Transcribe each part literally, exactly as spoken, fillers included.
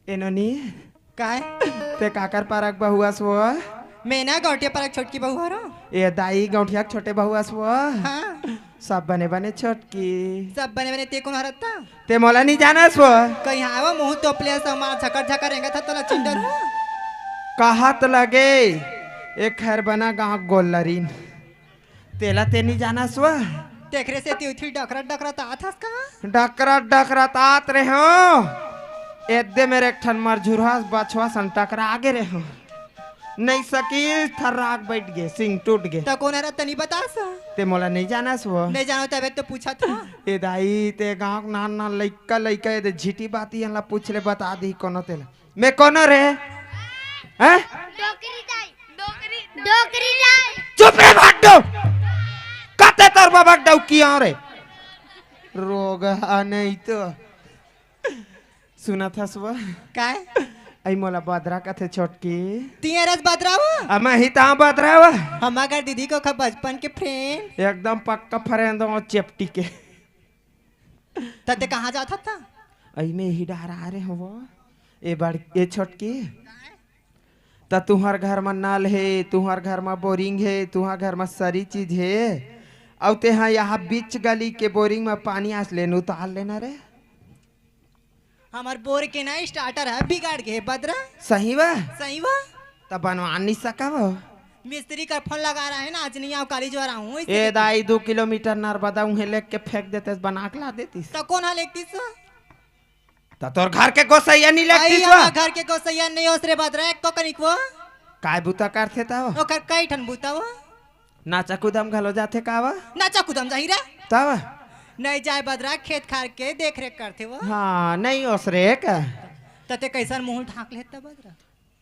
ए नोनी, काय? ते काकर पारा के बहू अस वो? मैं ना गौंटिया पारा के छोटकी बहू हरो। ए दाई, गौंटिया के छोटे बहू अस वो? हाँ। सब बने बने छोटकी। सब बने बने, ते कोन हरत? ते मोला नहीं जानस वो? कहीं हाँ वो मुँह तोपले अस, मार झकर झकर रेंगत ह, तोला चिंडर हो। कहत लगे, एक खैर बना गाँव गोल्लरीन। तेला ते नहीं जानस वो? तेखरे से ती उथी डकरत डकरत आत हस का? डकरत डकरत आत रहे हो। एदे मेरे एक ठन मरझुरहा बछवा सन टकरा आगे रहे हो। नहीं सकी, थर्राक बैठ गे, सिंग टूट गे। त कोन हरत तनी बतास? ते मोला नहीं जानस वो? नहीं जानो तबे तो पूछत हो। ए दाई, ते गाँव के नान नान लइका लइका एदे झिटी बाती हन ला पूछ ले, बता दी कोनो तेला। मैं कोनो रे? हैं? डोकरी दाई, डोकरी, डोकरी दाई। चुप रे भाटो। कते तोर बाबा डौकी आ रे। रोग आ नहीं तो। सुनत हस वो? काय? अई मोला बदरा कथे छोटकी। तिये रस बदरा वो? अमा ही ता बदरा वो। हमार घर दीदी को खा बचपन के फ्रेंड। एकदम पक्का फ्रेंड हो चेपटी के। त ते कहाँ जात हस त? अई में ही डहर आ रे हो वो। ए बड़, ए छोटकी। त तुहर घर म नल हे, तुहर घर म बोरिंग हे, तुहर घर म सरी चीज हे। अउ तेहा यहाँ बीच गली के बोरिंग म पानी आस लेन उतार लेना रे। हमर बोर के ना स्टार्टर ह बिगड़ गे बदरा। सही बा? सही बा। त बनवा नहीं सकव? मिस्त्री कर फोन लगा रहे हैं ना, आज नहीं आओ, काली जो आ रहा हूँ, इससे ए दाई, दू किलोमीटर नरबदा उहें लेग के फेंक देतेस, बना के ला देतिस। त कोन हा लेगतिस? त तोर घर के गोसैया नहीं लेगतिस वो? घर के गोसैया नहीं होस रे बदरा, एको कनिक वो। काय बुता करथे त वो? ओकर कई ठन बुता वो। नाचा कूदम घलो जाथे का वो? नाचा कूदम जाही रे। तब? नहीं जाय बदरा, खेत खार के देख रेख करथे वो। हाँ, नहीं होस रे का। त ते कैसन मुँह ढाँक लेत बदरा?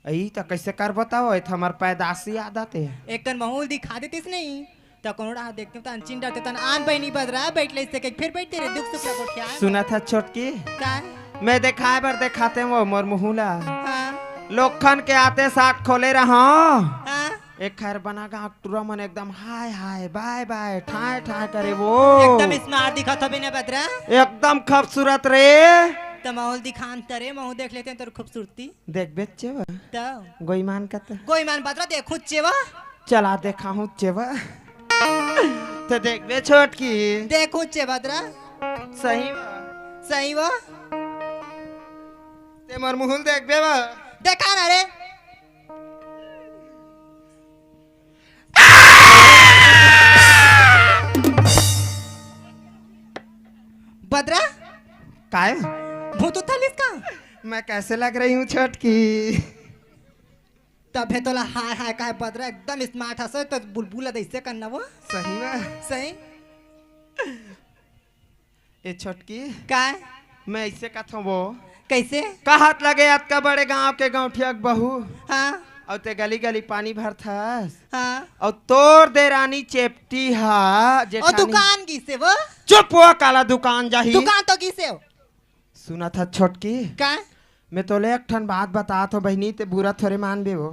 अई त कैसे कर बताओ, ए त हमर पैदाशी आदत हे। एक तन महूल दिखा देतिस नहीं, त कोनो रहा देखते तन चिन डरते तन आन बहिनी बदरा बैठ ले से कहीं फिर बैठते रे दुख सुख ला गोठिया। सुनत हस छोटकी? का? मैं देखाय बर देखाते वो मोर मुहूला। हाँ। लोखन के आते साथ खोले रहा। हाँ। एक खैर बना गाँव टुरा मन एकदम हाय हाय, बाय बाय, ठाय ठाय करे वो। एकदम स्मार्ट दिखत हो बिना बदरा। एकदम खूबसूरत रे। त महूल दिखान तरे, महूँ देख लेते हैं तोर खूबसूरती। देखबे चेवा। त? गोईमान का त? गोईमान बदरा देखूँ चेवा। चला देखाहूँ चेवा। त देखबे छोटकी। देखूँ चेवा बदरा। सही बा। सही बा। ते मोर मुहुल देखबे बा। देखा ना रे। बदरा? काय? भूत उठा लिस का? मैं कैसे लग रही हूँ छोटकी? तभे तोला हाय हाय काय बदरा, एकदम स्मार्ट हस, त बुलबुल ला दइसे करना वो। सही में? सही। ए छोटकी। काय? मैं ऐसे कथों वो। कैसे? कहत लगे अतका बड़े गांव के गौंठिया के बहू। हाँ। अउ ते गली गली पानी भरथस। हाँ। अउ तोर देरानी चेपटी हा, अउ जेठानी। दुकान गिसे वो? चुप वो, काला दुकान जाही। दुकान तो गिसे हो। सुनत हस छोटकी? का? मैं तोले एक ठन बात बतात हों बहिनी, ते बुरा थोरे मानबे वो।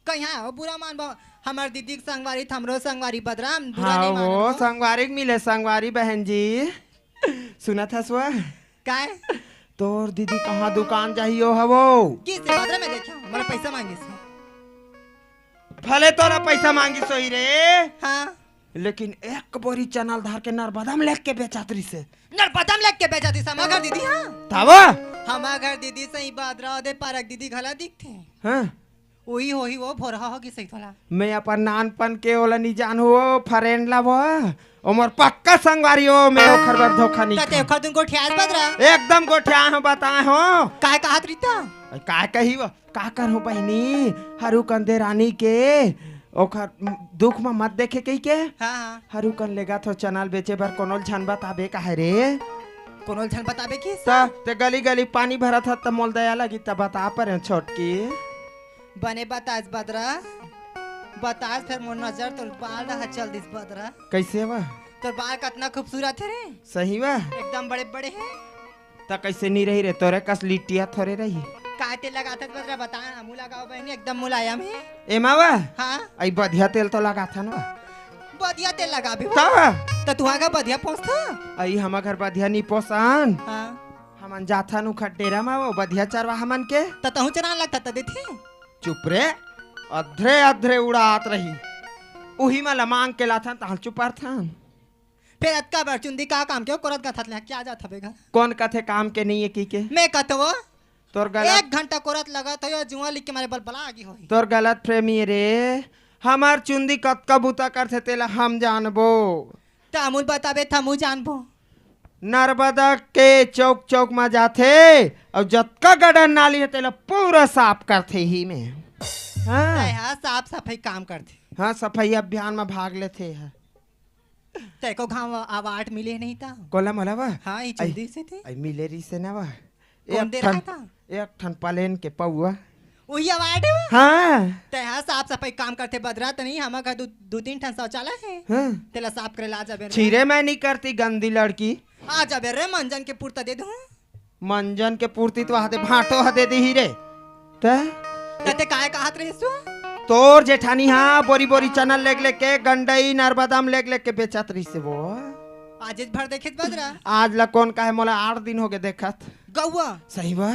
कहीं हाँ हो बुरा मानबो? हमर दीदी के संगवारी, हमरो संगवारी बदरा, हम बुरा हाँ, नहीं मानबो। संगवारी के मिले, संगवारी बहन जी। सुनत हस वो? काय? तोर दीदी कहाँ दुकान जाही ओ हवो? किसे बदरा में देखा, मोला पैसा मांगिस। भले तोला पैसा मांगिस होही रे। हाँ। लेकिन एक बोरी चना ल धर के नरबदा म लेग के बेचत रिसे। नरबदा म लेग के बेचत रिसे, हमर घर दीदी, हाँ। तब? हमर घर दीदी सही बदरा ओदे पारक दीदी घला दिखथे। हाँ। ओही होही वो भोरहा हो गिस होही तोला। मैं अपन नानपन के ओला नी जानहूँ, वो फ्रेंड ला वो। ओ मोर पक्का संगवारी हो, मैं ओखर बर धोखा नी त ते खाऊँ। ओखर दुन गोठियास बदरा। एकदम गोठियाय हों, बताय हों। काय कहत रिता? अरे काय कही वो? का करहूँ बहिनी, हरू कन देरानी के, ओखर दुख म मत देखे कहिके। हाँ, हाँ। हरू कन लेगत हों चना ल बेचे बर, कोनो ल झन बताबे काहे रे? कोनो ल झन बताबे किस? त, ते गली गली पानी भरत हस त मोल दया लगी त बता परेंव छोटकी। बने बतास बदरा, बतास फेर मोर नजर तोर बाल डहर चल दिस बदरा। कैसे बा? तोर बाल कतना खूबसूरत हे रे। सही बा? एकदम बड़े बड़े हे। त कैसे नी रही रे, तोरे कस लिट्टिया थोरे रही। काय तेल लगाथस बदरा बता ना, हमू लगाओ बहिनी, एकदम मुलायम हे। एमा बा? हाँ। अई बधिया तेल तो लगाथन बा। बधिया तेल लगाबे बा? तब? त तुहा घर बधिया पोसथा? अई हमर घर बधिया नी पोसन। हाँ। हमन जाथन उखर डेरा म, वो बधिया चरवाहा मन के। त तहूँ चरान लगथा त देथे। चुप रे, अधरे अधरे उड़ात रही। उही मन ल मांग के लाथन, तहां चुप परथन। फेर अतका बड़ चुंदी का काम के, कोरत गाथत ले क्या जात हवे घर? कोन कथे काम के नइ हे कहिके? मैं कथों वो। तोर गलत। एक घंटा कोरत लगत हो, जुआ लिख के मारे बलबला आगी होही। तोर गलत फहमी रे, हमर चुंदी कतका बुता करथे तेला हम जानबो। त हमू ल बताबे त हमू जानबो। नर्मदा के चौक चौक म जाथे अउ जतका गटर नाली हे तेला पूरा साफ करथे ही में। हाँ। तैं हा साफ सफई काम करथे। हाँ, सफई अभियान म भाग लेथे ह। तैं को घाव अवार्ड मिले नहीं त? कोला मोला वा? हाँ, ई आई, चुंदी से थे। आई मिले रहिसे ना वा। कोन एक दे ठन, रहा था? एक ठन प्लेन के पौवा। उही अवार्ड हे वो? हाँ। तैं हा साफ सफई काम करथे बदरा त नहीं, हमर घर दू, दू तीन ठन शौचालय हे। हाँ। तेला साफ करे ला आ जाबे रे। छी रे, मैं नहीं करती गंदी लड़की। आ जाबे रे, मंजन के पूर्ति दे दूँ। मंजन के पूर्ति तो हा दे, भांटो हा दे दिही रे। त? त तैं काय कहत रहिस वो? तोर जेठानी हा बोरी बोरी चना लेग लेग के, गंडई नर्मदा म लेग लेग के बेचत रहिसे वो। आजेच भर देखेच बदरा। आज ला कोन कहे, मोला आठ दिन होगे देखत। गौवा। सही बा।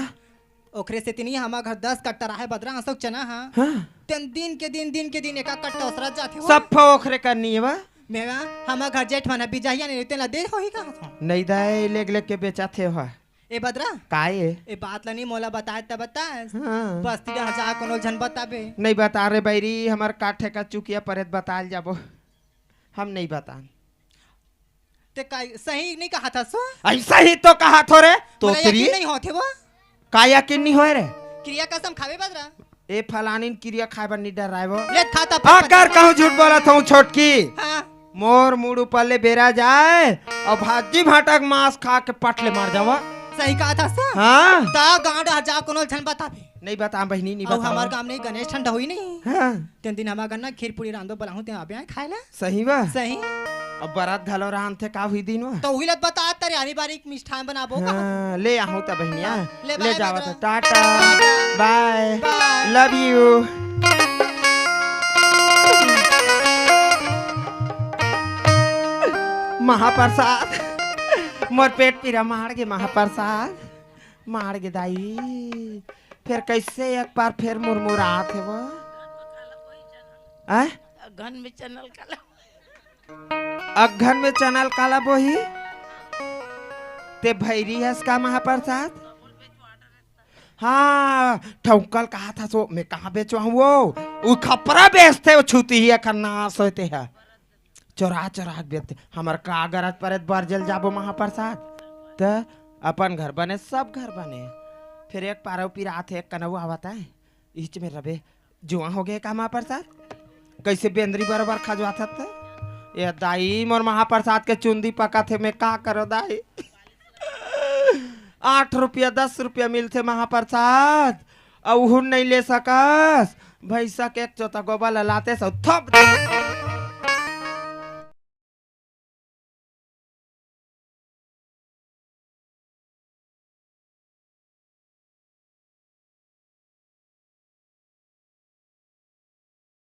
ओखरे सेती नहीं, हमर घर दस कट्टा रहे बदरा, असो चना हा। हाँ। तेन दिन के दिन, दिन के दिन एक कट्टा ओसरत जाथे वो। सब फो ओखरे करनी हे बा। मेरा, हमर घर जेठ मन ह बिजहिया नहीं, तेला दे होही का? नहीं दाई, लेग लेग के बेचत हे वो। ए बदरा। काय ए? ए बात ला नहीं मोला बताए त बताए। हाँ। बस्ती डहर जा कोनो झन बताबे। नहीं बता रे बैरी, हमर का ठेका चुकिया परे त बताल जाबो। हम नहीं बतान। तैं का सही नहीं कहत हस वो? अइसा ही तो कहत हों रे। मोला तोतरी। यकीन नहीं होथे वो। का यकीन नहीं होय रे? किरिया कसम खाबे बदरा। ए फलानिन किरिया खाय बर नहीं डराय वो। ले खा त अगर कहूँ झूठ बोलत हों छोटकी। हाँ। मोर मुड़ ऊपर ले बेरा जाय अउ भाजी भांटा के मांस खा के पट ले मर जावं। सही कहत हस। हाँ। त गांव डहर जा कोनो झन बताबे। नहीं बतान बहिनी, नहीं बतान। हमर गांव में गणेश ठंडा होही नहीं। हाँ। तेन दिन हमर घर ना खीर पूरी रांधो बलाहूँ, तैं आबे आए खाय ला। सही बा? सही। अब बरात घलो रांधथे का हुई दिन वो? त उही लत बता तरे आनी बारी मिष्ठान बनाबो का? हाँ, ले आहूँ त बहिनिया। हाँ, ले ले बाय जावत बदरा। हँव। टाटा। टाटा। बाय। बाय। लव यू। महाप्रसाद। मोर पेट पीरा मार गे महाप्रसाद। मार गे दाई। फेर कइसे एक बार फेर मुरमुरात हे वो? आय? अगहन में चनल काला। अगहन में चनल काला बोही? तैं भैरी हस का महाप्रसाद? हाँ, ठौकल कहत हस वो, मैं कहाँ बेचवाहूँ वो? उ खपरा बेचथे वो, छुतिही एखर नास होय ते ह। चोरा चोरा के बेचथे। हमर का गरज परे त बरजे ल जाबो महाप्रसाद। त अपन घर बने, सब घर बने। फेर एक पारा पीरात हे, एक कनऊ आवत हे। इच में रबे, जुआँ होगे का महाप्रसाद? कइसे बेंदरी बरोबर खजवाथस त? ए दाई, मोर महाप्रसाद के चुंदी पकत हे, मैं का करों दाई? आठ रुपया, दस रुपया मिलथे महाप्रसाद, अउ उहू ल नइ ले सकस। भइँसा के एक चोता गोबर ल लातेस अउ थप दे।